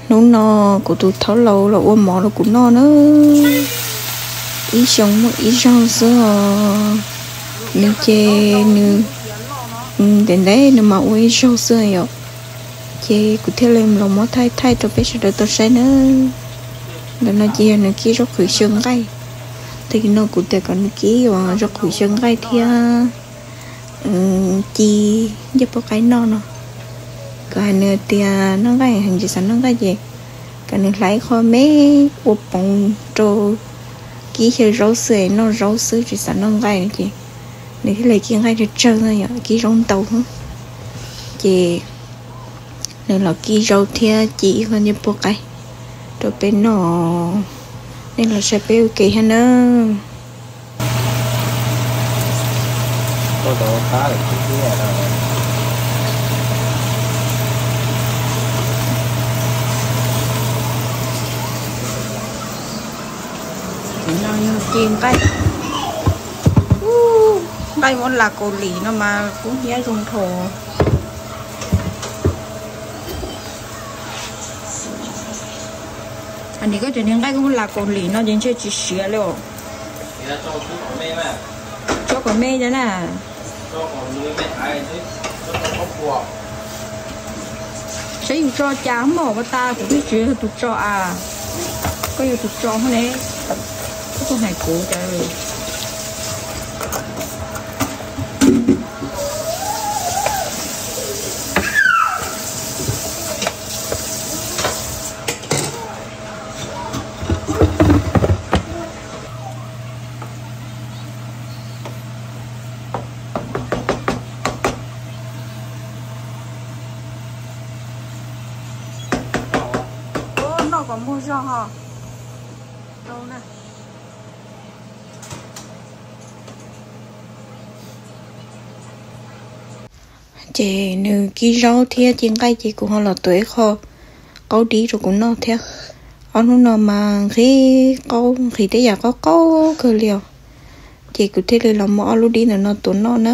Hnub no kuv tus thaub laus los ua mov rau kuv noj na. Ib xyoo muaj ib zaug xwb os. Nws ces nws ntev ntev nws mam ua ib zaug xwb yom. Ces kuv thiaj li los muab thaij thaij rau peb sawv daws tau saib na. Ntawm no ces yog nws kib zaub qhwv xyaw nqaij. Tag kis no kuv tias kom nws kib zaub qhwv xyaw nqaij thiab ci ncej puab qaib noj no. Kom hais nws tias noj nqaij heev tsis xav noj nqaij ces kom nws hlais ib qho me ua poov rau kib xyaw zaub xwb es noj zaub xwb tsis xav noj nqaij no ces nws thiaj li kib nqaij tsawg tsawg yom, kib zaub ntau. Ces nws los kib zaub thiab ci ib qho ncej puab qaib rau peb noj. Nej los saib peb ua ke thiab na. Ci nqaij, nqaij muab las kaus lim no mas kub hnyiab zoo dhau. Nim koj cov niag nqaij kub muab las kaus lim no ces ntshe tsis siav li os. Tso kom me cov na. Saib yus tso cas mog, ua tas kuv twb tsis yog tus tso a. Koj yog tus tso hov ne, koj tuaj hais kuv cas. Noj kom muag zog ho. Ces nws kib zaub thiab ci nqaij ces kuv ho los tuav ib qho qaub dib rau kuv noj thiab. Ob hnub no mas nqhis qaub nqhis tej yam qaub qaub kawg li os. Ces kuv thiaj li los muab ob lub dib ntawm no tuav noj na.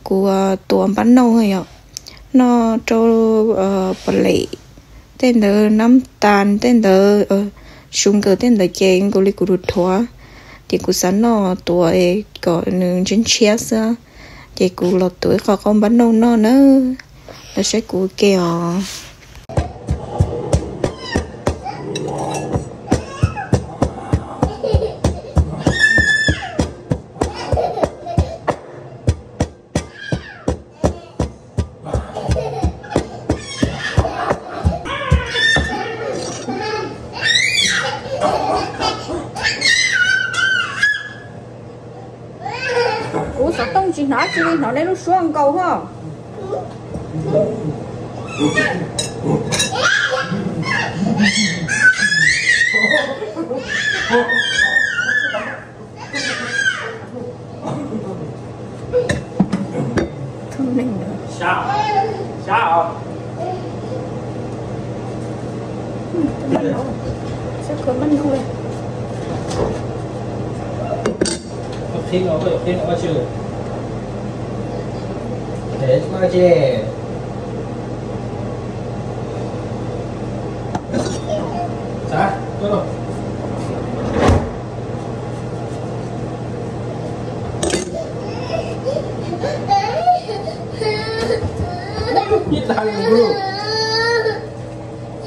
Kuv tuav npab nauj yom, noj rau pom lem tej ntawd, nab tas tej ntawd, su nkawm tej ntawd ces nkaus li kuv dhuav dhuav. Ces kuv xav noj tuav kom nws ntshiab ntshiab xwb. Ces kuv los tuav ib qho qaub npab nauj noj na. Los saib kuv ua ke os. Kuv xov tooj tsis hnov dab tsi li, hnov nej lub suab nkaus hos.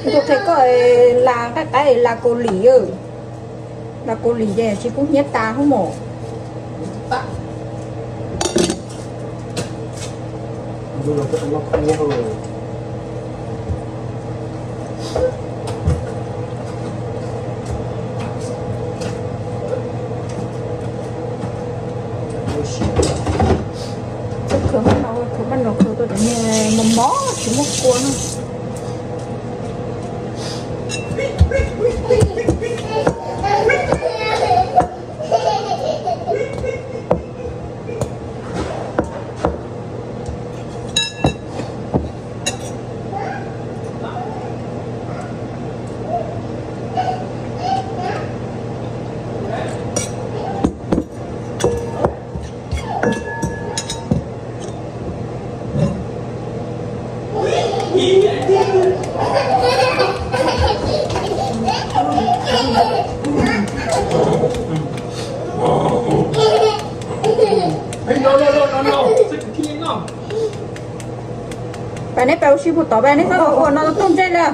Kuv qhia koj las nqaij qaib las kaus lim, las kaus lim ces tsis kub hnyiab tas hub mos. Khwv maj no, khwv maj no, khwv tau cov niag mos mos tsis muaj kua no. Ib puag tod pab, neb txhob ua no, tooj ntsej lawm.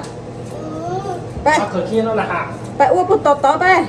Pab ua puag tod tod pab.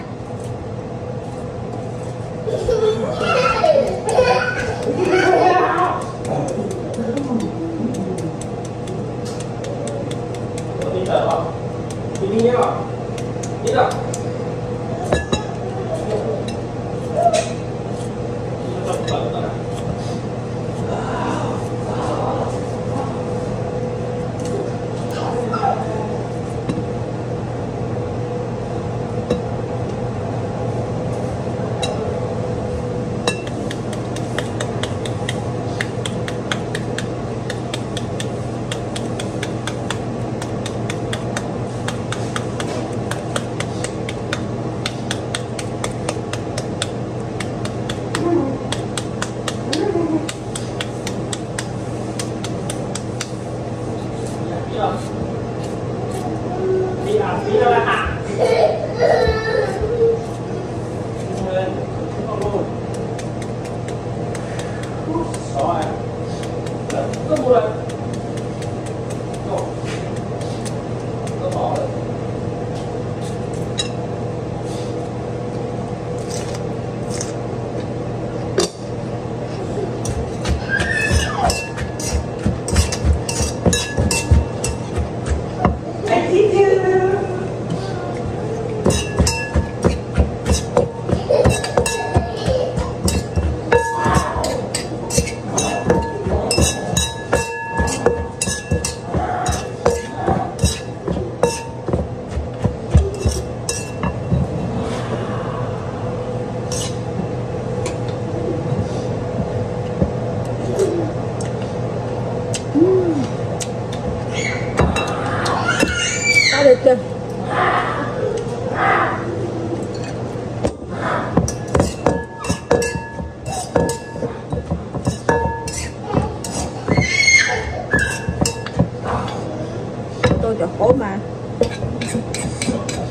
Tau cov qaub mas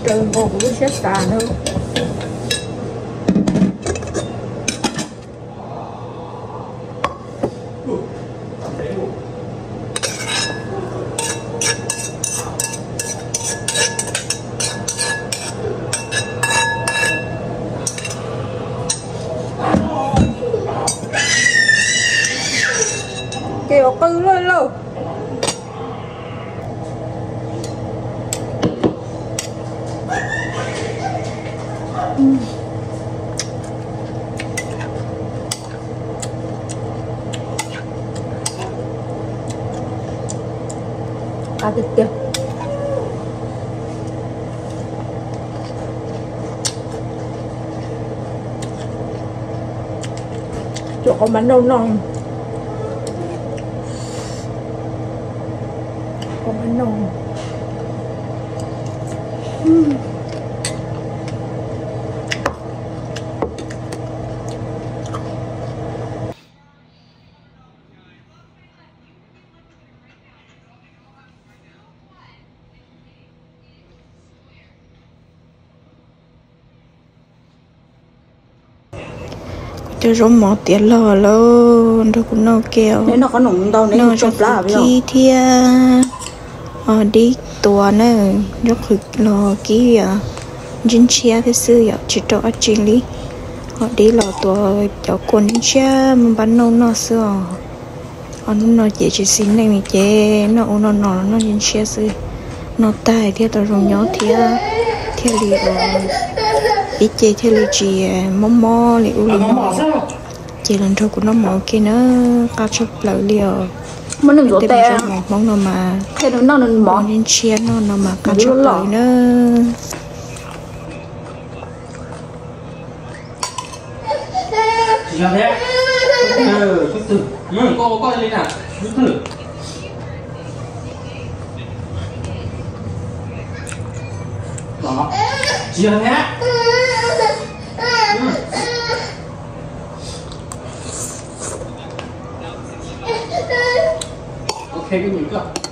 raws nqua kuv lub siab xav na. Kev ua qw luaj lauj. Qab tiag tiag. Cov qau mab noj no, qau mab noj. Cov zaub mov tiav log lawm, nrog kuv noj ke os. Noj zaub qhwv kib thiab dib tuas na, zaub qhwv los kib ntshiab ntshiab thiab xwb yom, tsis rau dab tsi li. Ho dib los tuas cov kua ntshiab ntshiab muaj npab nauj noj xwb os. Ho hnub no ces tsis xis neej li ces noj ua no no los noj ntshiab ntshiab xwb. Noj tag thiaj tau zoo nyob thiab, thiaj li ib ce thiaj li tsis mob mob li ub li no. Ces los nrog kuv noj mov ua ke na, qab tshaj plaws li os. Tej zaub mov Hmoob no mas, mov ntshiab ntshiab noj no mas qab tshaj plaws na. Ok, koj mus koj.